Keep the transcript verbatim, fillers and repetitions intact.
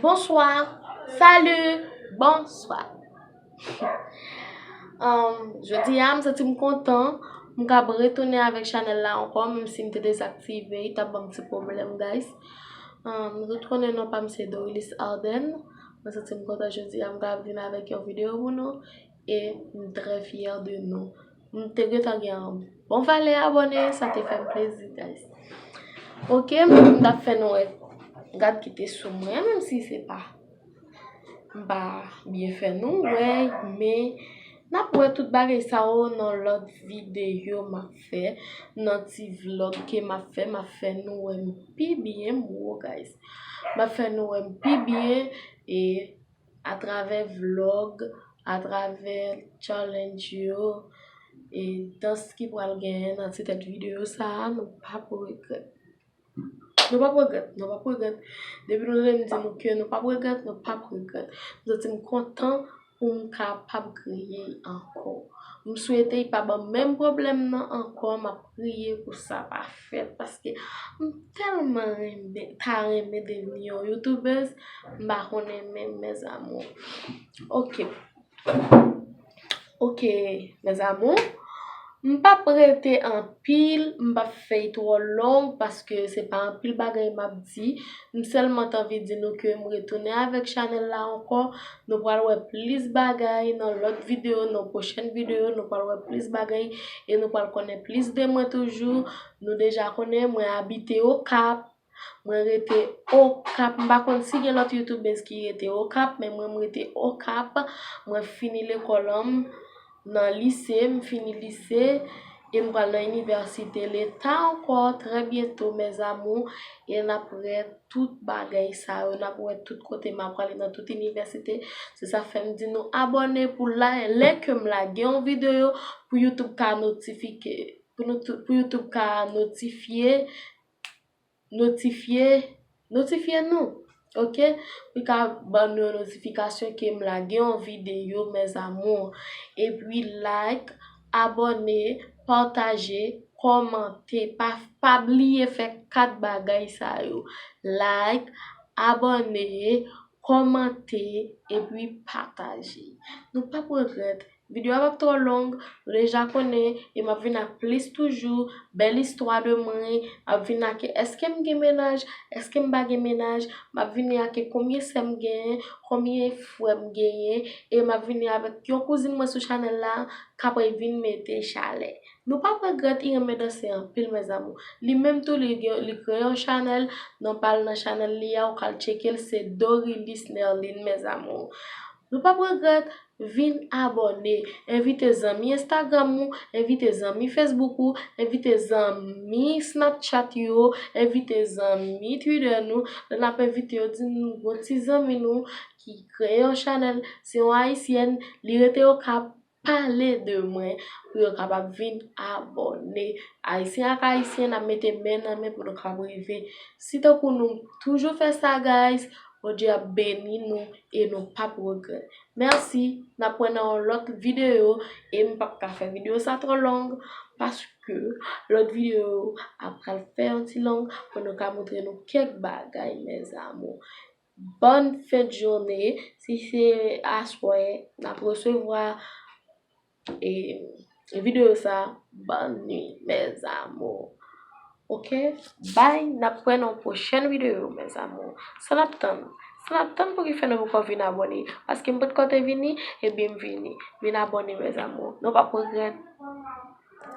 Bonsoir. Salut. Bonsoir. Um, jodi a, m santi m kontan. M kab retounen avèk chanèl la ankò, menm si m te dezaktive, li t ap ban m ti pwoblèm, guys. Um, nou tout konnen non pa m se Dorilis Arden. Mwen santi m kontan jodi a, m kab vin avèk yon videyo pou nou. E m trè fyè de nou. M te gentan gen yon bon valè abòne, sa te fè m plezi, guys. Ok, m t ap fè nou wè. Gad ki te sou mwen, menm si se pa, m pa byen fè nou wè, men n ap wè tout bagay sa yo nan lòt videyo m ap fè, nan ti vlog ke m ap fè, m ap fè nou wè m pi byen, m wo, guys. M ap fè nou wè m pi byen, e atravè vlog, atravè challenge yo, e dans ki pral genyen nan ti tèt videyo sa a, nou p ap regrèt. Nou p ap regrèt, nou p ap regrèt. Depi nou tande m di nou ke nou p ap regrèt, nou p ap regrèt. M santi m kontan pou m kapab kreye l ankò. M swete l pa ban m menm pwoblèm nan ankò, m ap priye pou sa pa fèt, paske m tèlman renmen, ta renmen devni yon youtubèz, m pa konnen menm, mes amours. Ok. Ok, mes amours. M p ap rete anpil, m p ap fè l twò long, paske se pa anpil bagay m ap di. M sèlman t anvi di nou ke m retounen avèk chanèl la ankò. Nou pral wè plis bagay nan lòt videyo, nan pwochèn videyo, nou pral wè plis bagay e nou pral konnen plis de mwen toujou. Nou deja konnen mwen abite Okap. Mwen rete Okap. M pa konn si gen lòt youtubèz ki rete Okap, men mwen, m rete Okap. Mwen fini lekòl an m nan lise, m fini lise, e m pral nan inivèsite leta ankò trè byento, mes amours, e n ap wè tout bagay sa yo, n ap wè tout kote m ap prale nan tout inivèsite. Se sa fè m di nou abòne pou la, lè ke m lage yon videyo, pou YouTube ka notifike, pou nou tou-, pou YouTube ka notifye, notifye, notifye nou. Ok? Pou ka ban nou yon notifikasyon ke m lage yon videyo, mes amours. Epi like, abòne, pataje, kòmante. Pa, pa bliye fè kat bagay sa yo. Like, abòne, kòmante, epi pataje. Nou p ap regrèt. Videyo a p ap twò long, nou deja konnen, e m ap vin ak plis toujou, bèl istwa de mwen, m ap vin ak èske m gen mennaj, èske m pa gen mennaj, m ap vini ak konbyen sè m genyen, konbyen frè m genyen, e m ap vini avèk yon kouzin mwen sou chanèl la, k ap vin mete chalè. Nou p ap regrèt, li renmen danse anpil, mes amours. Li menm tou, li gen, li kreye yon chanèl, non pa l nan chanèl li a, ou ka al tcheke l, se Dorilis Nerline, mes amours. Nou p ap regrèt, vin abòne. Envite zanmi Instagram ou, envite zanmi Facebook ou, envite zanmi Snapchat yo, envite zanmi Twitter nou. Lè n ap envite yo, di nou gon ti zanmi nou ki kreye yon chanèl, se yon ayisyèn, li rete Okap, pale de mwen pou yo kapab vin abòne. Ayisyen ak ayisyen, n ap mete men nan men pou nou kapab rive. Si tankou nou toujou fè sa, guys, Bondye ap beni nou e nou p ap regrèt. Mèsi, n ap wè nan yon lòt videyo e m p ap ka fè videyo sa twò long paske lòt videyo ap pral fè yon ti long pou nou ka montre nou kèk bagay, mes amours. Bòn fen de jounen, si se aswè, n ap resevwa e, e videyo sa, bòn nwi, mes amours. Ok? Bye, n ap wè nan pwochèn videyo, mes amours. Sa n ap tann? Sa n ap tann pou ki fè nou poko vin abòne? Paske m potko te vini, ebyen m vini. Vin abòne, mes amours. Nou p ap regrèt.